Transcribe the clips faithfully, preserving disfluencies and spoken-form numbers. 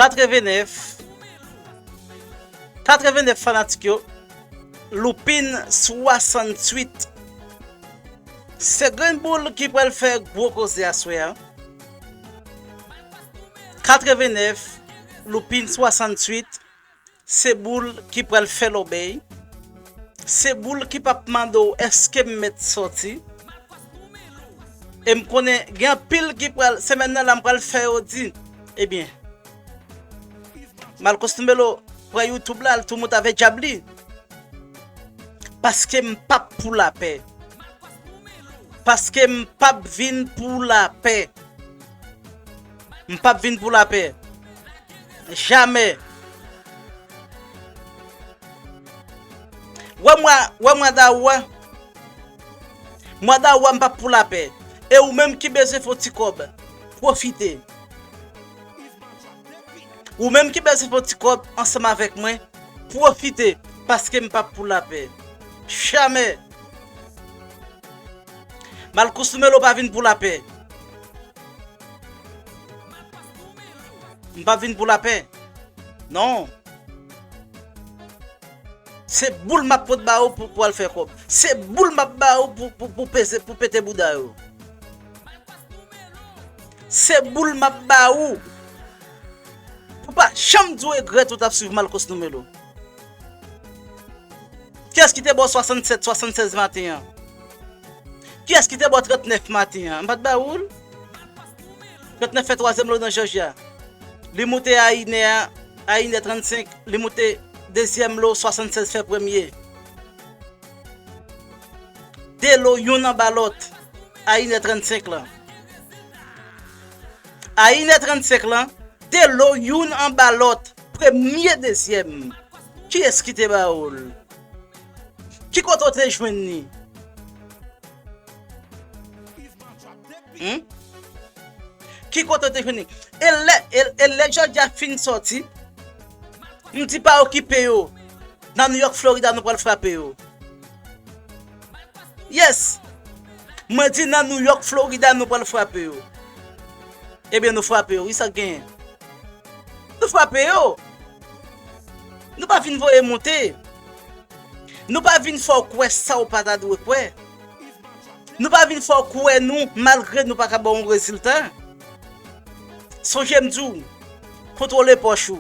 Katrevennèf. Katrevennèf fanatik yo. Loupin swasanntuit. Se grenn boul ki pral fè gwo koze aswè a. Katrevennèf, Loupin swasanntuit, se boul ki pral fè lòbèy. Se boul ki p ap mande w èske m mèt sòti. E m konnen gen anpil ki pral, semèn nan la m pral fè yo di, ebyen, Malcos Numelo pran YouTube la, l tou moute avè dyab li. Paske m p ap pou lapè. Paske m p ap vin pou lapè. M p ap vin pou lapè. Jamè. Wè mwa, wè mwa dawou a. Mwa dawou a m p ap pou lapè. E ou menm ki bezwen fè yon ti kòb, pwofite. Ou menm ki bezwen fè yon ti kòb ansanm avèk mwen, pwofite, paske m p ap pou lapè. Jamè. Malcos Numelo pa vin pou lapè. M pa vin pou lapè. Non. Se boul m ap pot ba ou pou, pou al fè kòb. Se boul m ap ba ou pou, pou, pou peze, pou pete bouda yo. Se boul m ap ba ou. Pou pa janm di w regrèt ou t ap swiv Malcos Numelo. Kiyès ki te ba w swasannsèt, swasannsèz maten an? Kiyès ki te ba w trannèf maten an? M pa t ba ou l? Trannèf fè twazyèm lo nan Jòjya. Li moute a inè a, a inè trannsenk, li moute dezyèm lo, swasannsèz fè premye. De lo youn anba lòt, a inè trannsenk lan. A inè trannsenk lan, de lo youn anba lòt, premye, dezyèm. Kiyès ki te ba ou l? Ki kote w te jwenn li? Hmm? Ki kote w te jwenn li? E lè, e, e lè Jòjya fin sòti, m di pa okipe yo. Nan New York, Florida, nou pral frape yo. Yes! Mwen di nan New York, Florida, nou pral frape yo. Ebyen, nou frape yo. Wi, sa k genyen? Nou frape yo. Nou pa vin voye moute. Nou pa vin fè w kwè sa w pa ta dwe kwè. Nou pa vin fè w kwè nou, malgre nou pa ka ba w yon rezilta. Sonje m di w, kontwole pòch ou.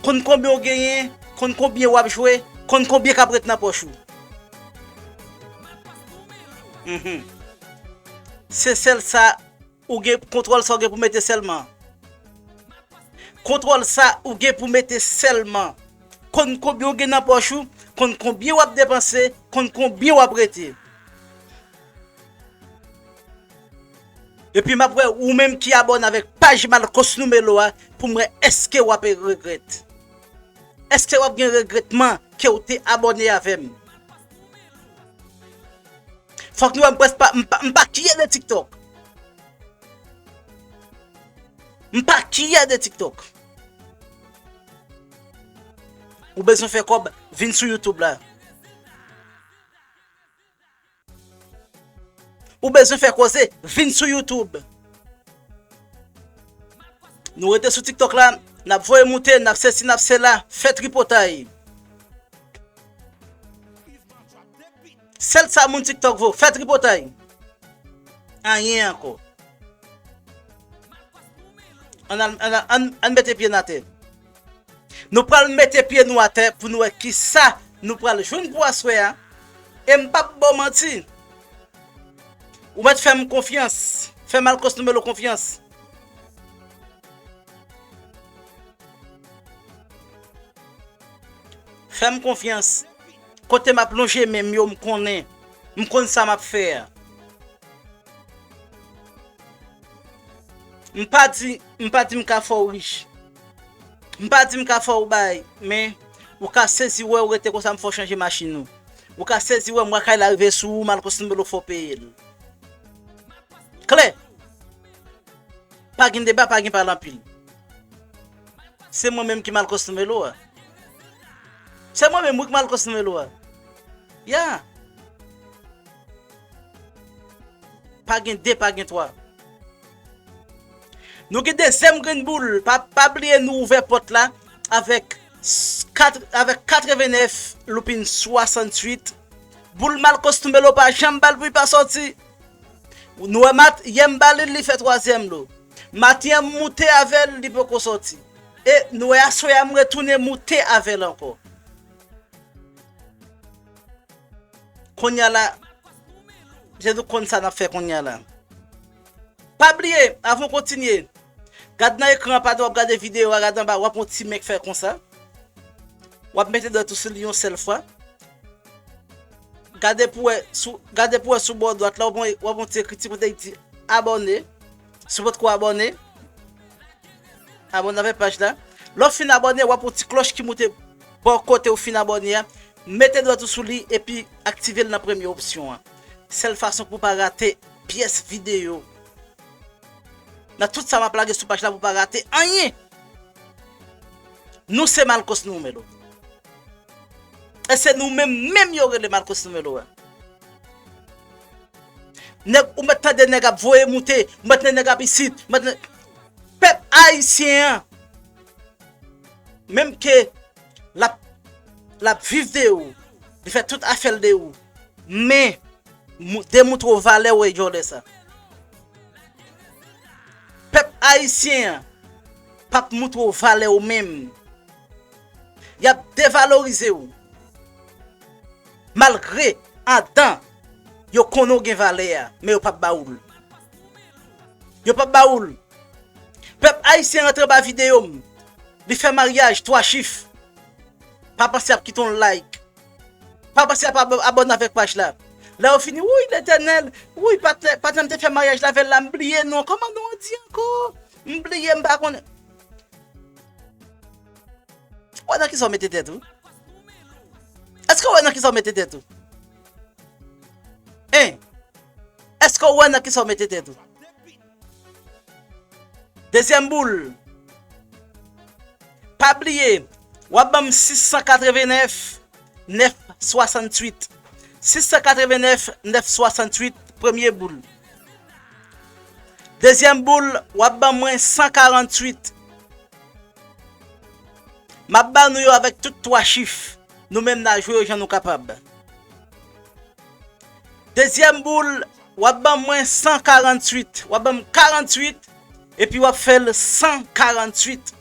Konn konbyen w genyen, konn konbyen w ap jwe, konn konbyen k ap ret nan pòch ou. Mhm. Se sèl sa ou gen, kontwòl sa w gen pou mete sèlman. Kontwòl sa ou gen pou mete sèlman. Konn konbyen w gen nan pòch ou, konn konbyen w ap depanse, konn konbyen w ap rete. Epi m ap wè ou menm ki abòne avèk paj Malcos Numelo a pou m wè èske w ap regrèt. Èske w ap gen regrètman ke w te abòne avè m? Fòk nou wè m prèske pa, m pa, m pa kiye de TikTok. M pa kiye de TikTok. Ou bezwen fè kòb, vin sou YouTube la. Ou bezwen fè koze, vin sou YouTube. Nou rete sou TikTok la, n ap voye moute, n ap sesi, n ap sela, fè tripotay. Sèl sa moun TikTok vo, fè tripotay. Anyen ankò. Ann al, ann al, ann, ann mete pye n atè. Nou pral mete pye nou atè pou nou wè kisa nou pral jwenn pou aswè a. E m p ap ba w manti. Ou mèt fè m konfyans. Fè Malcos Numelo konfyans. Fè m konfyans. Kote m ap lonje men m yo, m konnen. M konn sa m ap fè a. M pa di, m pa di m ka fè w rich. M pa di m ka fè w bay, men ou ka sezi wè ou rete konsa m fè w chanje machin ou. Ou ka sezi wè mwa kay la rive sou ou, Malcos Numelo fè w peye l. Klè. Pa gen deba, pa gen pale anpil. Se mwen menm ki Malcos Numelo a. Se mwen menm wi ki Malcos Numelo a. Ya. Pa gen de, pa gen twa. Nou gen dezyèm grenn boul. Pa, pa bliye nou ouvè pòt la avèk s-, kat-, avèk katrevenèf loupin swasantuit. Boul Malcos Numelo pa janm ba l pou l pa sòti. Nou wè mat-, yè m ba li l, li fè twazyèm lo. Maten an m moute avè l, li poko sòti. E nou wè aswè a m retounen moute avè l ankò. Kounye a la, se nou konn sa n ap fè kounye a la. Pa bliye, avan w kontinye, gad nan ekran an, pandan w ap gade videyo a, gad anba, w ap wè yon ti men k fè konsa. W ap mete dwèt ou sou li yon sèl fwa. Gade pou wè sou, gade pou wè sou bò dwat la, w ap wè, w ap wè yon ti ekriti kote ki di abòne. Si w potko abòne, abòne avèk paj la. Lè w fin abòne, w ap wè yon ti klòch ki moute bò kote w fin abòne a. Mete dwèt ou sou li epi aktive l nan premye opsyon an. Sèl fason pou w pa rate pyès videyo. Nan tout sa m ap lage sou paj la pou w pa rate anyen. Nou se Malcos Numelo. E se nou menm, menm yo rele Malcos Numelo a. Nèg, ou mèt tande nèg ap voye moute, ou mèt tande nèg ap isit, ou mèt tande, pèp ayisyen an, menm ke l ap, l ap viv de ou, li fè tout afè l de ou, men, mou-, demoutre w valè w e djòlè sa. Pèp ayisyen an p ap moutre w valè w menm. Y ap devalorize w. Malgre andan, yo konnen w gen valè a, men yo p ap ba ou l. Yo p ap ba ou l. Pèp ayisyen rantre anba videyo m. Li fè maryaj, twa chif. Pa panse ap kite yon like. Pa panse ap ab-, abòne avèk paj la. Lè yo fini, wouyy, Letènèl, wouyy, patnè, patnè m te fè maryaj la avè l la, m bliye non. Kòman non an di ankò? M bliye, m pa konnen. Ou wè nan kisa w mete tèt ou? Èske w wè nan kisa w mete tèt ou? Hein? Èske w wè nan kisa w mete tèt ou? Dezyèm boul. Pa bliye, w ap ban m sis san katrevenèf nèf swasantuit. Sis san katrevenèf nèf swasantuit, premye boul. Dezyèm boul, w ap ban mwen san karantuit. M ap ba nou yo avèk tout twa chif. Nou menm n a jwe yo jan nou kapab. Dezyèm boul, w ap ban mwen san karantuit. W ap ban m karantuit, epi w ap fè l san karantuit.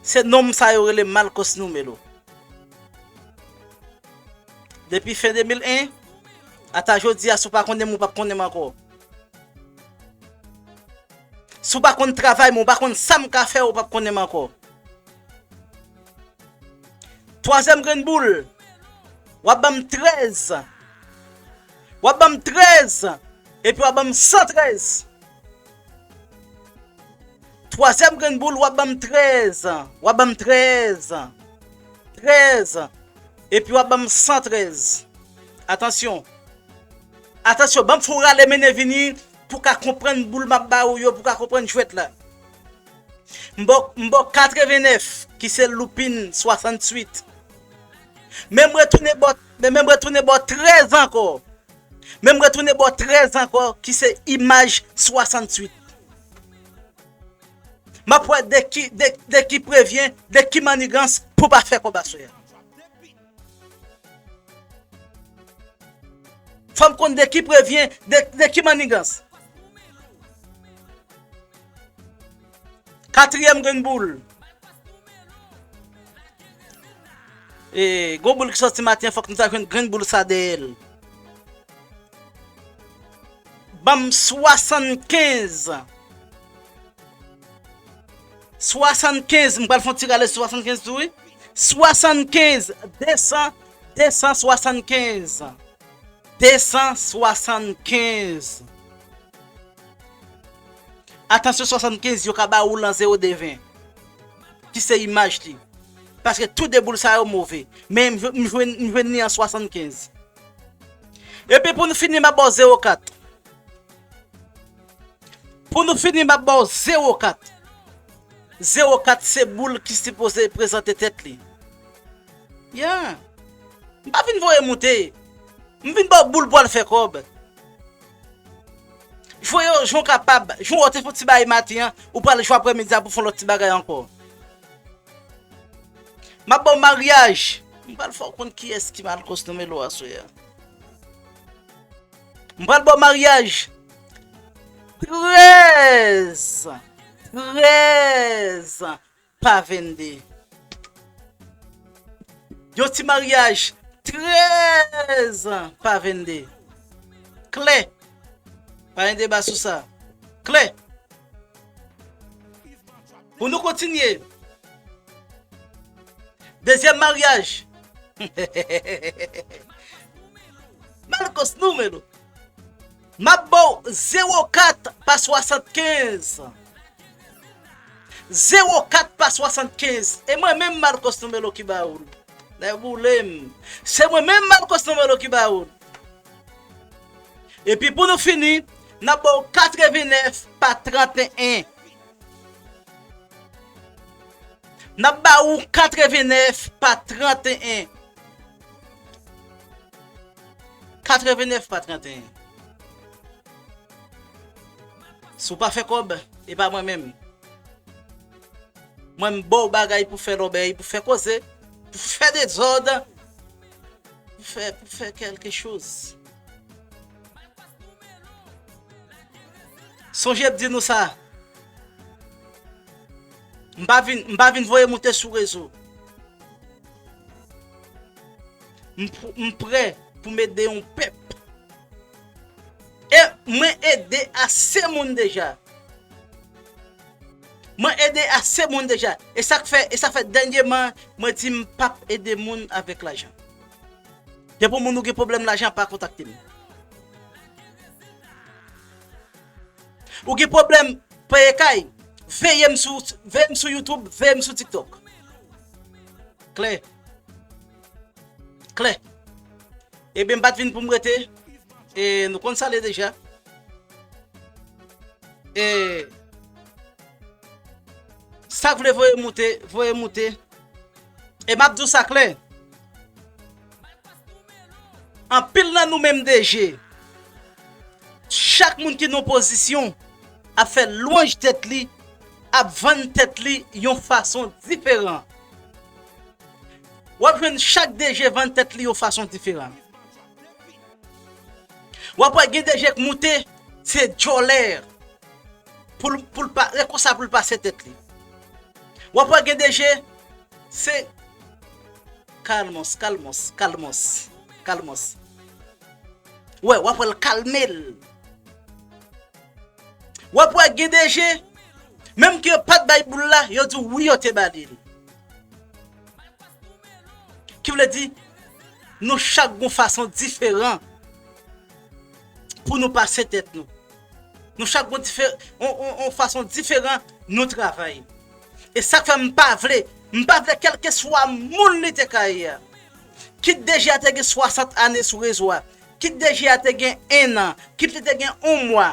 Se nonm sa yo rele Malcos Numelo. Depi fen de mil en, ata jodi a, si w pa konnen m, ou p ap konnen m ankò. Si w pa konn travay mwen, w pa konn sa m ka fè, w p ap konnen m ankò. Twazyèm grenn boul, w ap ban m trèz. W ap ban m trèz. Epi w ap ban m san trèz. Twazyèm grenn boul, w ap ban m trèz. W ap ban m trèz. Trèz. Epi w ap ban m san trèz. Atansyon. Atansyon, ban m fè w rale mennen vini pou w ka konprann boul m ap ba ou yo, pou w ka konprann jwèt la. M ba w, m ba w katrevennèf, ki se loupin swasantuit. Men m retounen ba w, men, men m retounen ba w trèz ankò. Men m retounen ba w trèz ankò, ki se imaj swasantuit. M ap wè de ki, de, de ki prevyen, de ki mannigans pou pa fè kòb aswè a. Fò m konn de ki prevyen, de, de ki mannigans. Katriyèm grenn boul. E, gwo boul ki sòti maten, fòk nou ta jwenn grenn boul sa dèyè l. Ban m swasannkenz. Swasannkenz, m pral fè yon ti rale sou swasannkenz tou, wi. Swasannkenz, de san, de san swasannkenz. De san swasannkenz. Atansyon, swasannkenz, yo ka ba ou l an zewo de ven. Ki se imaj li. Paske tou de boul sa yo move. Men m jwe-, m jwenn, m jwenn li an swasannkenz. Epi pou nou fini, m ap ba w zewo kat. Pou nou fini, m ap ba w zewo kat. Zewo kat se boul ki sipoze prezante tèt li. Ya. M pa vin voye moute. M vin ba w boul pou al fè kòb. Jwe yo jan w kapab. Jan w te fè yon ti bagay maten an, ou pral jwe aprèmidi a pou fè yon lòt ti bagay ankò. M ap ba w maryaj. M pral fè w konn kiyès ki Marcos Numelo aswè a. M pral ba w maryaj. Trèz. Trèz pa vennde. Yon ti maryaj trèz pa vennde. Klè. Pa gen deba sou sa. Klè. Pou nou kontinye. Dezyèm maryaj. Marcos Numelo. M ap ba w zewo kat pa swasannkenz. Zewo kat pa swasannkenz. E mwen menm Marcos Numelo ki ba ou l. Nèg boule m. Se mwen menm Marcos Numelo ki ba ou l. Epi pou nou fini, n ap ba w katrevennnèf pa trannteyen. N ap ba ou katrevennnèf pa trannteyen. Katrevennnèf pa trannteyen. Si w pa fè kòb, e pa mwen menm. Mwen, m ba w bagay pou fè lòbèy, pou fè koze, pou fè dezòd, pou fè, pou fè kèlke choz. Sonje m di nou sa. M pa vin, m pa vin voye moute sou rezo. M, m prè pou m ede yon pèp. E mwen ede ase moun deja. Mwen ede ase moun deja. E sa k fè, e sa fè dènyèman, mwen di m p ap ede moun avèk lajan. Depi yon moun ou gen pwoblèm lajan, pa kontakte m. Ou gen pwoblèm peye kay, veye m sou, veye m sou YouTube, veye m sou TikTok. Klè. Klè. Ebyen, m pa t vin pou m rete. E nou konn sa l ye deja. E sa k vle voye moute, voye moute. E m ap di w sa klè. Anpil nan nou menm D J, chak moun ki nan pozisyon ap fè lwanj tèt li, ap vann tèt li yon fason diferan. W ap jwenn chak D J vann tèt li yon fason diferan. W ap wè gen D J k moute, se djòlè pou l, pou l pa, e konsa pou l pase tèt li. W ap wè gen D J, se kalmos, kalmos, kalmos, kalmos. Wè, w ap wè l kalme l. W ap wè gen D J, menm ke yo pa t bay boul la, yo di w wi, yo te ba li l. Ki vle di, nou chak gon fason diferan pou nou pase tèt nou. Nou chak gon diferan, on, on, on fason diferan nou travay. E sa k fè m pa vle, m pa vle kèlkeswa moun li te ka ye a. Kit D J a te gen swasant ane sou rezo a, kit D J a te gen en an, kit li te gen on mwa.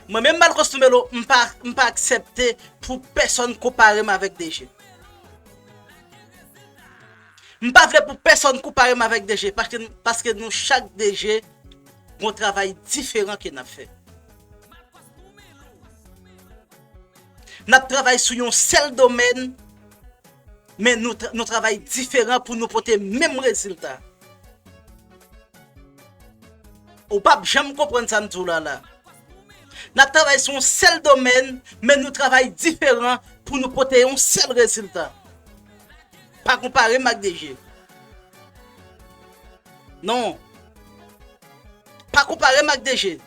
Mwen menm Marcos Numelo, m pa, m pa aksepte pou pèsonn konpare m avèk D J. M pa vle pou pèsonn konpare m avèk D J, paske, paske nou chak D J gon travay diferan ke n ap fè. N ap travay sou yon sèl domèn, men nou, tra- nou travay diferan pou nou pote menm rezilta. Ou p ap janm konprann sa m di w la la. N ap travay sou yon sèl domèn, men nou travay diferan pou nou pote yon sèl rezilta. Pa konpare m ak D J. Non. Pa konpare m ak D J.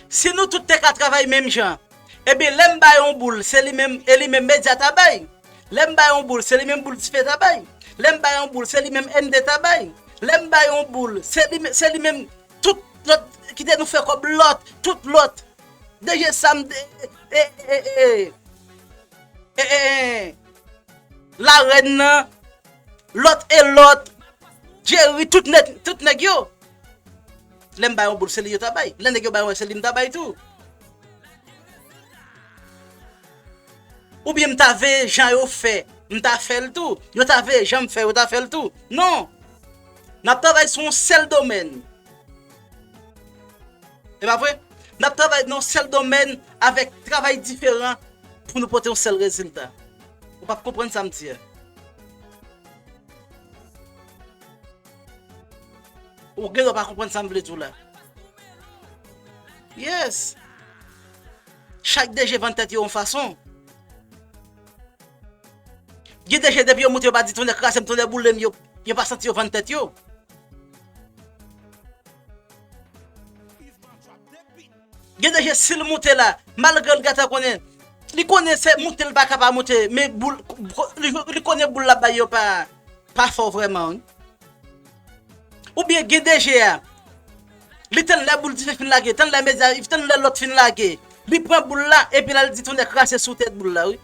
Si nou tout te ka travay menm jan, ebyen, lè m bay yon boul, se li menm, e li menm medya ta bay. Lè m bay yon boul, se li menm boul dife ta bay. Lè m bay yon boul, se li menm N D ta bay. Lè m bay yon boul, se li, se li menm tout lòt, kite nou fè kòb lòt, tout lòt. D J Sam, e, e, e, e, e, e, e, Larèn nan, lòt e lòt, Jerry, tout nèg, tout nèg yo. Lè m bay yon boul, se li yo ta bay. Lè nèg yo bay yon, se li m ta bay tou. Oubyen m ta veye jan yo fè, m ta fè l tou. Yo ta veye jan m fè, yo ta fè l tou. Non. N ap travay sou yon sèl domèn. E pa vre? N ap travay nan yon sèl domèn avèk travay diferan pou nou pote yon sèl rezilta. Ou p ap konprann sa m di a. Ou gen dwa pa konprann sa m vle di w la. Yes. Chak D J vann tèt yo yon fason. Gen D J depi yo moute yo pa di tonnè kraze m, tonnè boule m, yo, yo pa santi yo vann tèt yo. Gen D J si l moute la, malgre l gentan konnen, li konnen se moute l pa ka pa moute, men boul, li, li konnen boul l ap bay yo pa, pa fò vrèman, wi. Oubyen gen D J a, li tann lè boul dife fin lage, tann lè medya, tann lè lòt fin lage. Li pran boul la, epi l al di tonnè kraze sou tèt boul la, wi.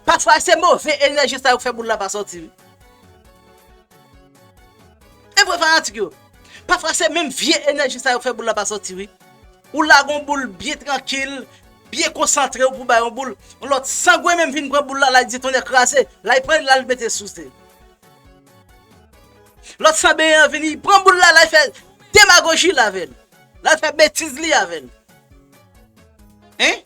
Pafwa, se move enèji sa yo k fè boul la pa sòti, wi. E vre fanatik yo. Pafwa, se menm vye enèji sa yo k fè boul la pa sòti, wi. Ou lage yon boul byen trankil, byen konsantre, ou pou bay yon boul. Yon lòt sangwen menm vin pran boul la, l al di tonnè kraze, l al pran l, l al mete sou ze. Lòt sanbenyen an vini, li pran boul la, l al fè demagoji l avè l. L al fè betiz li avè l. Hein?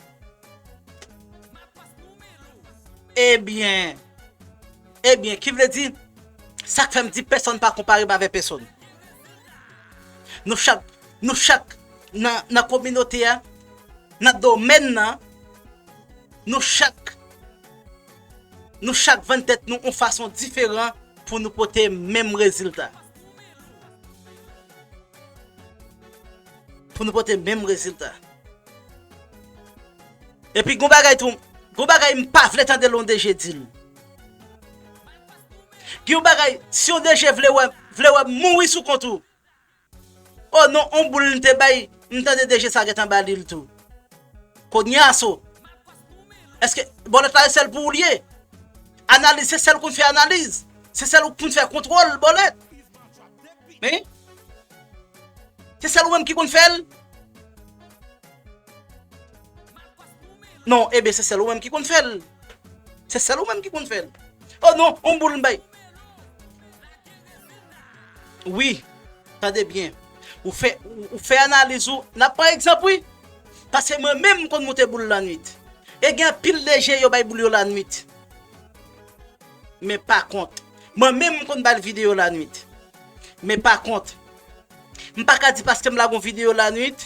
Ebyen, ebyen, ki vle di, sa k fè m di pèsonn pa konpare m avè pèsonn. Nou chak, nou chak nan, nan kominote a, nan domèn nan, nou chak, nou chak vann tèt nou yon fason diferan pou nou pote menm rezilta. Pou nou pote menm rezilta. Epi gon bagay tou, gon bagay m pa vle tande lè yon D J di l. Gen yon bagay, si yon D J vle wè, vle wè m mouri sou kont ou. Oh non, on boul m te bay, m tande D J sa gentan ba li l tou. Kounye a so. Èske bòlèt la se sèl pou ou l ye? Analiz, se sèl ou konn fè analiz. Se sèl ou konn fè kontwòl bòlèt. Hein? Se sèl ou menm ki konn fè l? Non, ebyen, se sèl ou menm ki konn fè l. Se sèl ou menm ki konn fè l. Oh non, on boul m bay. Wi, tande byen. Ou fè, ou, ou fè analiz ou. N ap pran egzanp, wi. Paske mwen menm, m konn moute boul lannwit. E gen anpil D J yo bay boul yo lannwit. Men pa kont, mwen menm, m konn bay l videyo lannwit. Men pa kont, m pa ka di paske m lage yon videyo lannwit.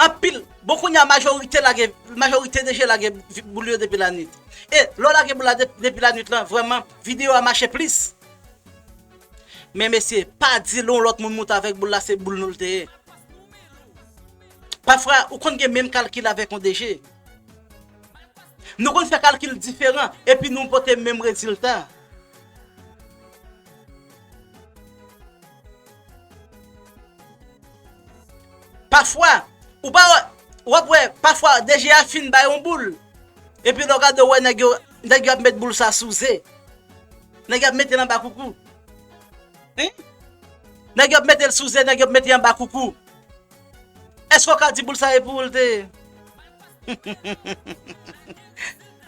Anpil, bon, kounye a majorite lage, majorite D J lage vi-, boul yo depi lannwit. E lè w lage boul la de-, depi lannwit lan, vrèman, videyo a mache plis. Men mesye, pa di lè yon lòt moun moute avèk boul la, se boul nou l te ye. Pafwa, ou konn gen menm kalkil avèk yon D J. Nou konn fè kalkil diferan, epi nou pote menm rezilta. Pafwa, ou pa wè, w ap wè, pafwa, D J a fin bay yon boul. Epi lè w gade, w wè nèg yo, nèg yo ap met boul sa sou ze. Nèg yo ap mete l anba koukou. Hein? Nèg yo ap mete l sou ze, nèg yo ap mete l anba koukou. Èske w ka di boul sa e pou ou l te ye?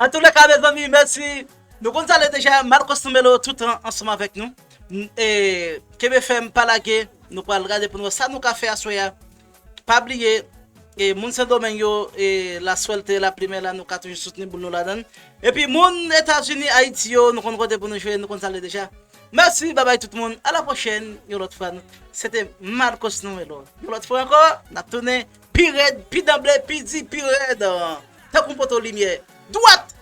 Antouleka, mezanmi, mèsi. Nou konn salye deja Marcos Numelo toutan ansanm avèk nou. N-, e, kenbe fèm, pa lage. Nou pral gade pou nou wè sa nou ka fè aswè a. Pa bliye, e, moun Sendomeng yo, e, la suerte, la primera, nou ka toujou soutni boul nou ladan l. Epi moun Etazini, Ayiti yo, nou konn kote pou nou jwe, nou konn salye deja. Mèsi, babay tout moun. A la pwochèn, yon lòt fwa. Se te Marcos Numelo. Yon lòt fwa ankò, n ap tounen pi rèd, pi danble, pi di, pi rèd. Tankou poto limyè. Dwat!